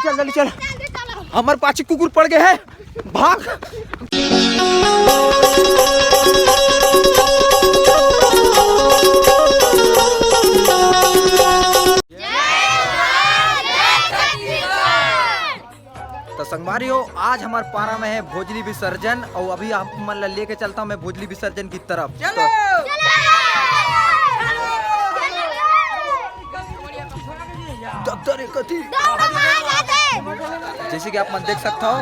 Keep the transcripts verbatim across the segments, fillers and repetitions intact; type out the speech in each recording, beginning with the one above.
चल, जल्दी चल। हमर पाछी कुकुर पड़ गे हे, भाग। त संगवारी हो, आज हमर पारा में हे भोजली विसर्जन, अउ अभी आप मन ला लेके चलता हूँ मैं भोजली विसर्जन की तरफ। चलो। तो दफ्तर एक कथी। जैसे कि आप मन देख सकता हो,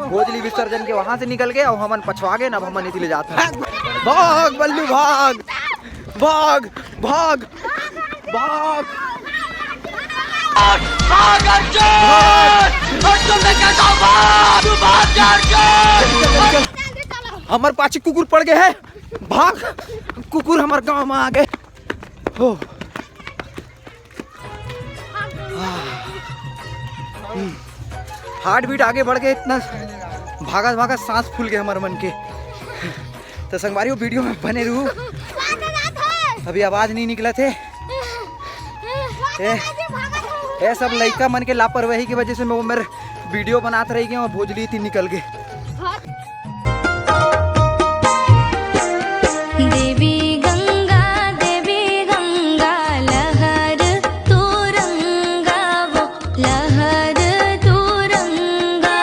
भोजली विसर्जन के वहां से निकल गए अउ हमन पछवा गए, अब हमन इति ले जात हन। भाग बल्लू, भाग, भाग, भाग, भाग। भाग अर्जुन! अर्जुन ने कहता भाग! तू भाग जा अर्जुन! हमर पाछी कुकुर पड़ गे हे, भाग। कुकुर हमर गांव में आ गे। हो। हार्ट बीट आगे बढ़ गे, इतना भागत भागत सांस फूल गे हमर मन के। त संगवारी हो, वीडियो में बने रहू। अभी आवाज नहीं निकलत हे। ए, ए सब लइका मन के लापरवाही की वजह से मैं वो मेरे वीडियो बनात रह गया हूँ, भोजली थी निकल गे। देवी गंगा, देवी गंगा, लहर तुरंगा वो, लहर तुरंगा,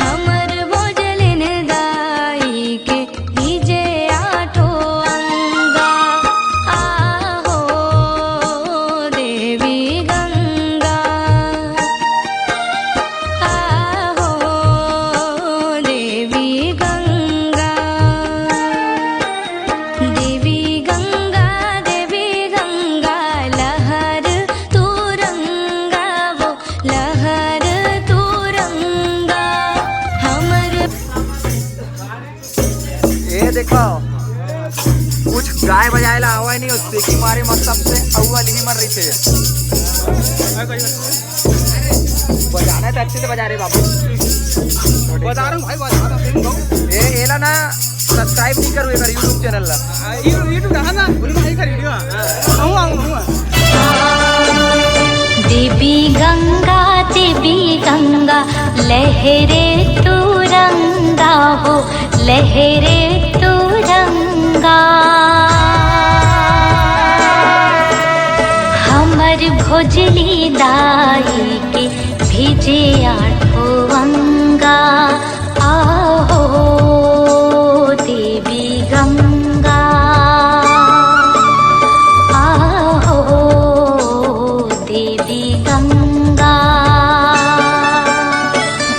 हमर भोजलिन दाई के भीजे आठो अंगा। आहो देवी गंगा, आहो देवी गंगा, देवी गंगा, देवी गंगा, लहर तुरंगा वो, लहर तुरंगा, हमर। ये देखो, कुछ गाय बजाए ला आवा नहीं, और सेकी मारे मत सबसे, अउ वाली भी मर रही थे। बजाना है तो अच्छे से बजा रहे बाबू। बजा रहा हूँ भाई, बजा रहा हूँ, तुम गाओ। ए, एला ना सब्सक्राइब नहीं करू एकर YouTube चैनल ला। आ, ये, ये तो रहा ना, बोल भाई का वीडियो। आऊँ, आऊँ, आऊँ। देवी गंगा, देवी गंगा, लहरे तुरंगा हो, लहरे तुरंगा। हमर भोजली दाई के भीजे आठो अंगा। आहो देवी गंगा, आहो देवी गंगा,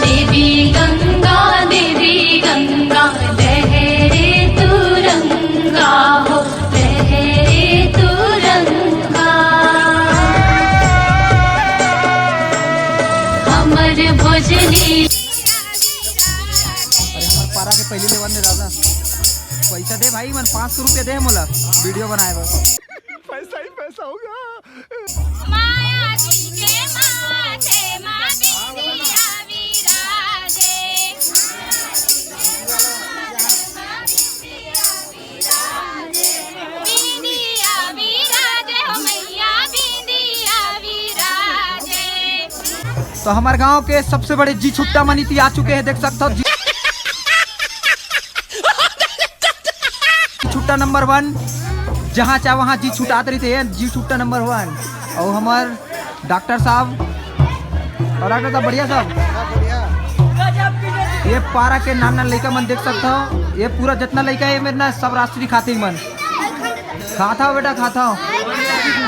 देवी गंगा, देवी गंगा, लहरे तुरंगा हो, लहरे तुरंगा, हमर भोजली। अरे हमार पारा के पहले लेवन दे दादा, पैसा दे भाई, मन पाँच सौ रुपया दे मोला वीडियो बनाए बर। पैसा ही पैसा होगा। माया जी के माथे मा बिंदिया विराजे। बिंदिया विराजे हो मैया, बिंदिया विराजे। तो हमारे गांव के सबसे बड़े जी छुट्टा मनीती आ चुके हैं, देख सकते हो जी। छुट्टा नंबर वन, जहाँ चाहे वहाँ जी छुटात रहिथे, जी छुट्टा नंबर वन। अउ हमार डॉक्टर साहब, अउ डॉक्टर साहब बढ़िया साहब। ये पारा के नान नान लइका मन देख सकत हो, ये पूरा जितना लइका हे मेरे ना, सब राजश्री खाथे ही मन। खात हव बेटा, खात हव।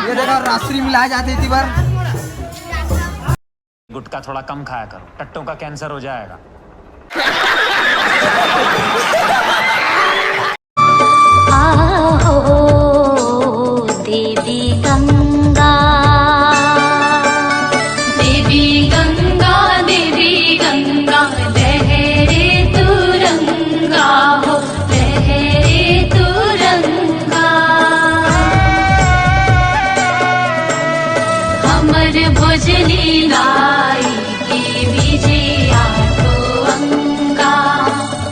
ये देखो राजश्री मिलाए जाथे इतनी बार। गुटखा थोड़ा कम खाया करो, टट्टों का कैंसर हो जाएगा। आहो देवी गंगा, देवी गंगा, देवी गंगा, लहरे तुरंगा हो, लहरे तुरंगा। हमर भोजली लाई के विजया को अंगा।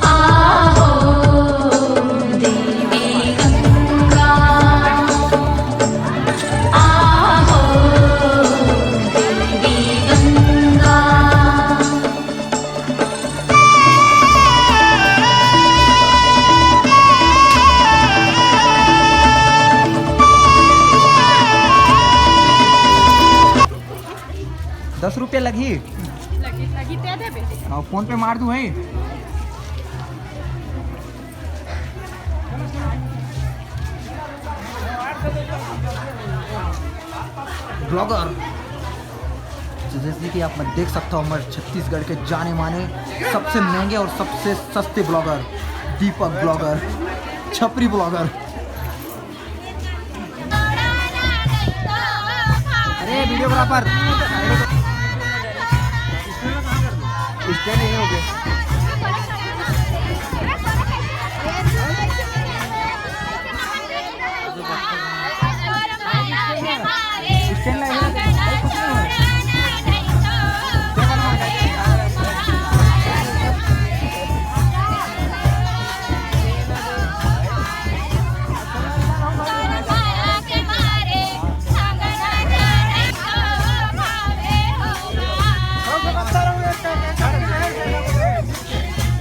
आहो लगही। लगी, लगी, दे दे बेटे। हाँ, फोन पे मार दूँ भाई। ब्लॉगर, तो जैसे कि आप मन देख सकते हो, हमारे छत्तीसगढ़ के जाने माने सबसे महंगे और सबसे सस्ते ब्लॉगर, दीपक ब्लॉगर, छपरी ब्लॉगर। अरे वीडियोग्राफर, स्टैंड नहीं हो गया।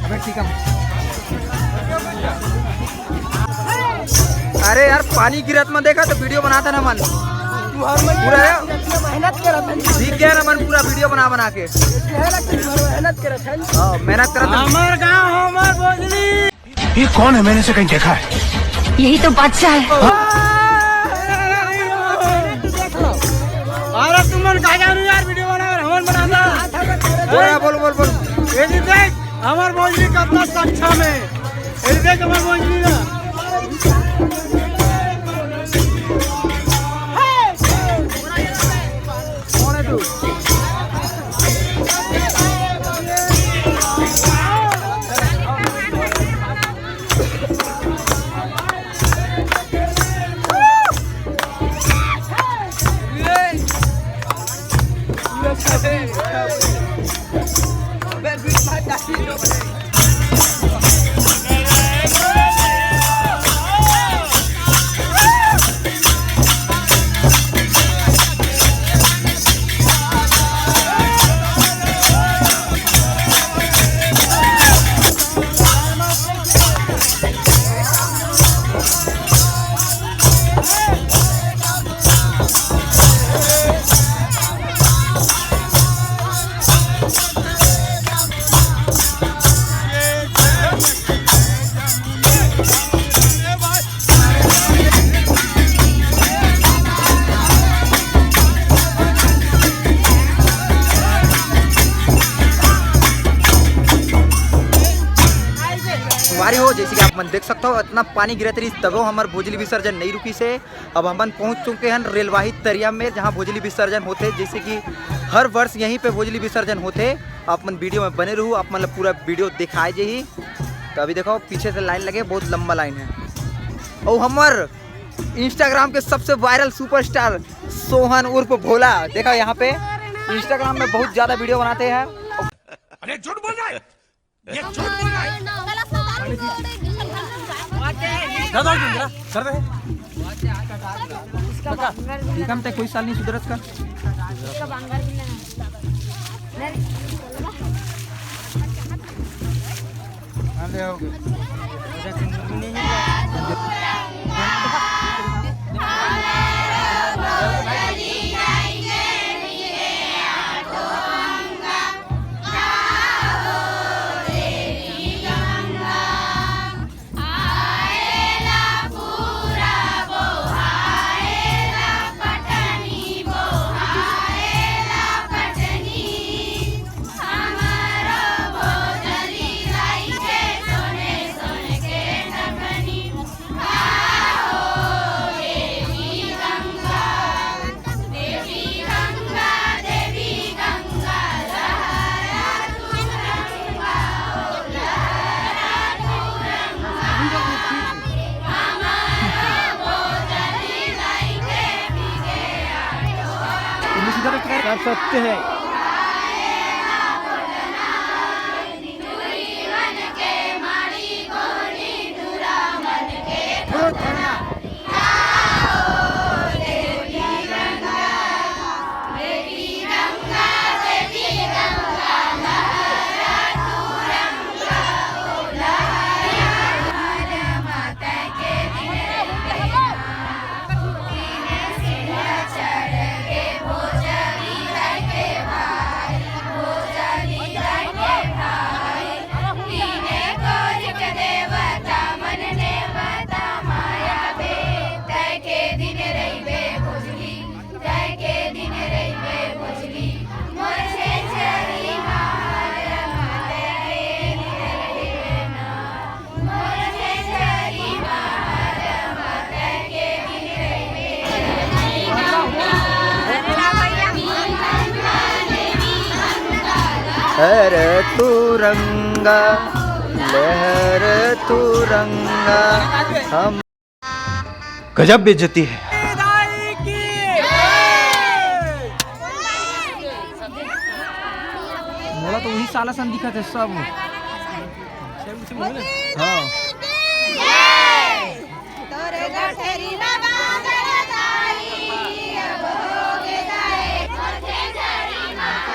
अबे ठीक है। अरे यार, पानी गिरत में देखा तो वीडियो बनाता ना मन। पूरा यार, मेहनत करत है। सीख गया ना मन, पूरा वीडियो बना बना के। मेहनत करत है। हाँ, मेहनत करत है। हमार गाँव, हमार बोझली। ये कौन है? मैंने इसे कहीं देखा है। यही तो बादशाह है। अरे तुमन का जानू यार, वीडियो बना रहे, हमन बनाता। बोल, बोल, बोल, बोल। ये जी देख, हमार बोझली कितना सक्षम है। ये देख, हमार बोझली ना। कौन है तू? संगवारी हो, जैसे कि आप मन देख सकते हो, इतना पानी गिरत रहिस, तबो हमर भोजली विसर्जन नहीं रुकिस हे। अब हमन पहुंच चुके हैं रेलवाही तरिया में, जहां भोजली विसर्जन होथे। जैसे कि हर वर्ष यहीं पे भोजली विसर्जन होथे। आप मन वीडियो में बने रहू, आप मन ला पूरा वीडियो दिखाए जाही। तो अभी देखो, पीछे से लाइन लगे, बहुत लंबा लाइन है। और हमर Instagram के सबसे वायरल सुपरस्टार सोहन उर्फ भोला, देखा यहाँ पे Instagram में बहुत ज्यादा वीडियो बनाते हैं। अरे झूठ बोल रहा है, ये झूठ बोल रहा है। दादा, कर दे। काका, प्रीतम ते कोई साल नहीं सुधरत का। कर सकते हैं। लहर तिरंगा, लहर तिरंगा, हम गजब बेइज्जती है। मोला तो वही साला सन दिखत हे सब। हाँ।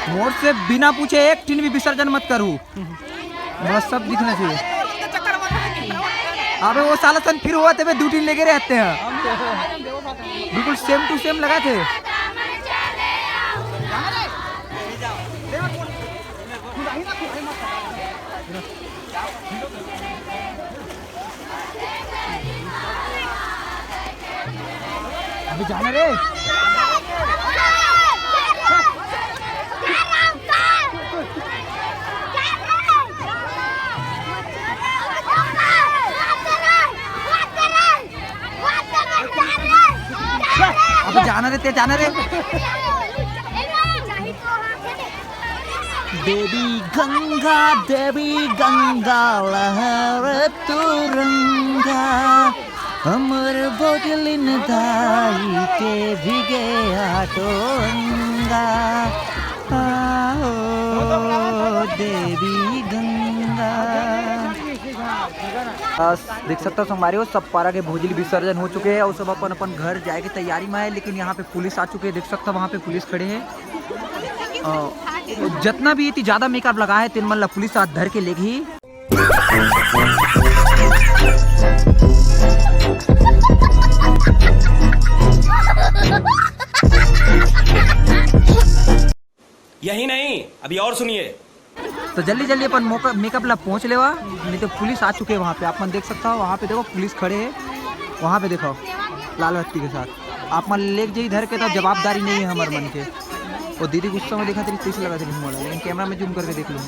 मोर से बिना पूछे एक ठिन भी विसर्जन मत करू। बस सब दिखना चाहिए। अबे वो साला सन फिर हुआ तेबे दू ठिन लेके रहते हैं। बिल्कुल same to same लगा थे। अभी जाना रे। अभी जाना रे, ते जाना रे। देवी गंगा, देवी गंगा, लहर तिरंगा, हमर भोजलिन दाई के भीगे आटो अंगा। आओ देवी गंगा। बस देख सकता हो संगवारी हो, सब पारा के भोजली विसर्जन हो चुके हैं और सब अपन अपन घर जाए के तैयारी में है, लेकिन यहाँ पे पुलिस आ चुके हैं। देख सकता हो वहाँ पे पुलिस खड़े हैं। अ, जितना भी इतनी ज्यादा मेकअप लगा है, तेन मन ला पुलिस हाथ धर के लेगी। यही नहीं, अभी और सुनिए। तो जल्दी जल्दी अपन मोक-, मेकअप ला पहुँच लेवा, नहीं तो पुलिस आ चुके हैं वहाँ पे। आप मन देख सकता हो, वहाँ पे देखो पुलिस खड़े हैं, वहाँ पे देखो लाल बत्ती के साथ। आप मन लेके जाई धर के, तो जवाबदारी नहीं है हमारे मन के। वो दीदी गुस्सा में देखा तेरी, कैसे लगा तेरी मोला, लेकिन कैमरा में जूम करके देख लूँ।